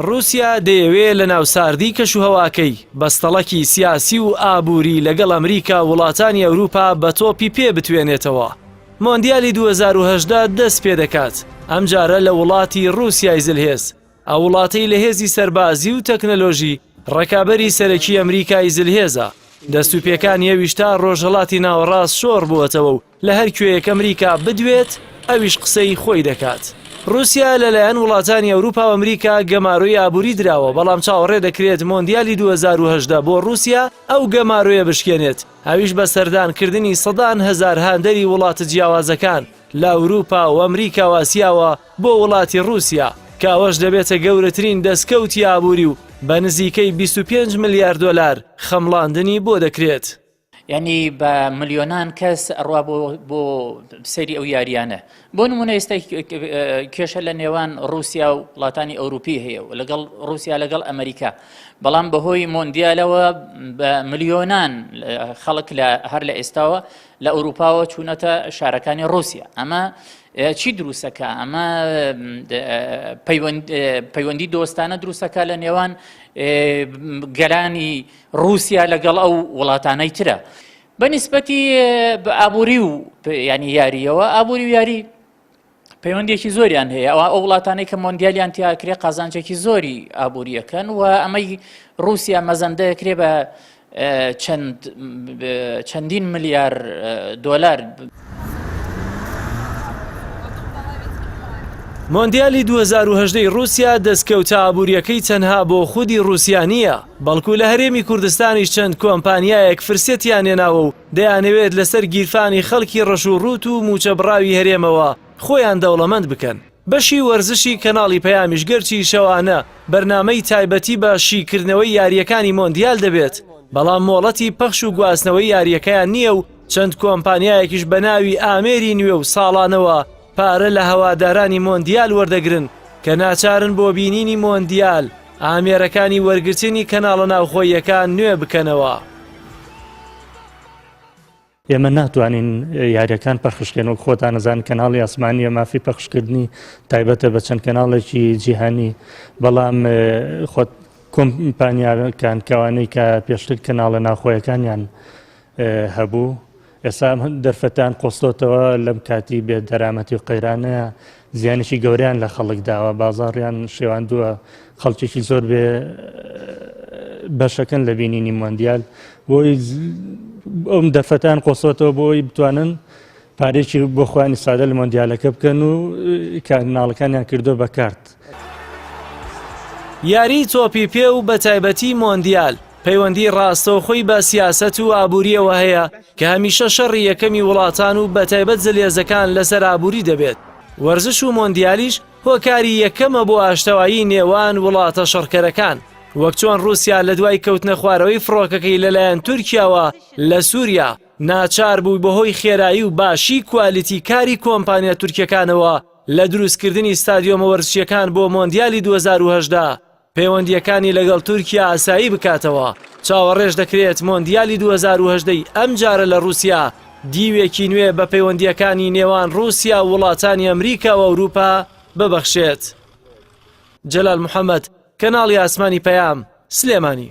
ڕووسیا دەیەوێ لە ناوساردی کەشوهەواکەی بەستەڵەکی سیاسی و ئابووری لەگەڵ ئەمریکا و وڵاتانی ئەوروپا بە تۆپی پێ بتوێنێتەوە. مۆندیالی 2018 دەست پێدەکات، ئەمجارە لە وڵاتی ڕووسیای زلهێز، ئەو وڵاتەی لە هێزی سەربازی و تەکنەلۆژی ڕکابەری سەرەکی ئەمریکای زلهێزە، دەست و پێکانی ئەویش تا ڕۆژهەڵاتی ناوەڕاست شۆڕ بووەتەوە و لە هەر کوێیەک ئەمریکا بدوێت ئەویش قسەی خۆی دەکات. ڕووسیا لەلایەن وڵاتانی ئەوروپا و ئەمریکا گەمارۆی ئابووری دراوە، بەڵام چاوەڕێ دەکرێت مۆندیالی 2018 بۆ ڕووسیا ئەو گەمارۆیە بشکێنێت، ئەویش بە سەردانکردنی سەدان هەزار هاندەری وڵاتە جیاوازەکان لە ئەوروپا و ئەمریکا و ئاسیاوە بۆ وڵاتی ڕووسیا، کە ئەوەش دەبێتە گەورەترین دەستکەوتی ئابووری و بە نزیکەی 25 ملیار دۆلار خەمڵاندنی بۆ دەکرێت. یانی بە ملیۆنان کەس ئەڕوا بۆ بۆ سەیری ئەو یاریانە بۆ نمونە ئێستا کێشە لە نێوان رووسیا و وڵاتانی ئەوروپی هەیە و لەگەڵ رووسیا لەگەڵ ئەمریکا بەڵام بەهۆی مۆندیالەوە بە ملیۆنان خەڵک لە هەر لە ئێستاوە لە ئەوروپاوە چوونەتە شارەکانی رووسیا ئەمە چی دروستەکە ئەمە پەیوەندی دۆستانە دروستەکە لە نێوان گەلانی ڕووسیا لەگەڵ ئەو وڵاتانەی ترە بە نیسبەتی ئابووری و ینی یاریەوە ئابووری و یاری پەیوەندێکی زۆریان هەیە ئەوە ئەو وڵاتانەی کە مۆندیالیان تیاکرێ قازانجێکی زۆری ئابووریەکەن و ئەمەی رووسیا مەزەندەکرێ بە چەند چەندین ملیار دۆلار. مۆندیالی 2018 ی ڕووسیا دەستکەوتە ئابوورییەکەی تەنها بۆ خودی ڕووسیا نییە، بەڵکو لە هەرێمی کوردستانیش چەند کۆمپانیایەک فرسەتیان هێناوە و دەیانەوێت لەسەر گیرفانی خەڵکی ڕەش و ڕووت و مووچەبڕاوی هەرێمەوە خۆیان دەوڵەمەند بکەن. بەشی وەرزشی کەناڵی پەیامیش گەرچی شەوانە بەرنامەی تایبەتی بە شیکردنەوەی یارییەکانی مۆندیال دەبێت، بەڵام مۆڵەتی پەخش و گواستنەوەی یارییەکەیان نییە و چەند کۆمپانیایەکیش بە ناوی ئامێری نوێ و ساڵانەوە پارە لە هەوادارانی مۆندیال وەردەگرن کە ناچارن بۆ بینینی مۆندیال ئامێرەکانی وەرگرتنی کەناڵە ناوخۆییەکان نوێ بکەنەوە. ئێمە ناتوانین یاریەکان پەخشکەین وەک خۆتان ئەزانن کەناڵی ئاسمانیە مافی پەخشکردنی تایبەتە بە چەند کەناڵێکی جیهانی بەڵام خۆت کۆمپانیاکان کەوانەی کە پێشتر کەناڵە ناوخۆیەکانیان هەبوو ئێستا دەرفەتان قۆستۆتەوە لەم کاتی بێ دەرامەتی و قەیرانەیە زیانێکی گەوریان لە خەڵک داوە بازاڕیان شێواندووە خەڵکێکی زۆر بێ بەشەکەن لە بینینی مۆندیال بۆی ئەم دەرفەتان قۆستۆتەوە بۆی بتوانن پارێکی بۆ خۆیان ئیسفادە لە مۆندیالەکە بکەن و کارناڵەکانیان کردو بە کارت. یاری تۆپی پێ و بەتایبەتی مۆندیال پەیوەندی ڕاستەوخۆی بە سیاسەت و ئابووریەوە هەیە کە هەمیشە شەڕی یەکەمی وڵاتان و بەتایبەت زلهێزەکان لەسەر ئابووری دەبێت وەرزش و مۆندیالیش هۆکاری یەکەمە بۆ ئاشتەوایی نێوان وڵاتە شەڕکەرەکان وەک چۆن ڕووسیا لە دوای کەوتنە خوارەوەی فڕۆکەکەی لەلایەن تورکیاوە لە سووریا ناچار بوو بەهۆی خێرایی و باشی کوالیتی کاری کۆمپانیا تورکیەکانەوە لە دروستکردنی ستادیۆمە وەرزشیەکان بۆ مۆندیالی 2018 پەیوەندییەکانی لەگەڵ تورکیا ئاسایی بکاتەوە، چاوەڕێش دەکرێت مۆندیالی 2018 ی ئەمجارە لە ڕووسیا دیوێکی نوێ بە پەیوەندییەکانی نێوان ڕووسیا و وڵاتانی ئەمریکا و ئەوروپا ببەخشێت. جەلال محەمەد، کەناڵی ئاسمانی پەیام، سلێمانی.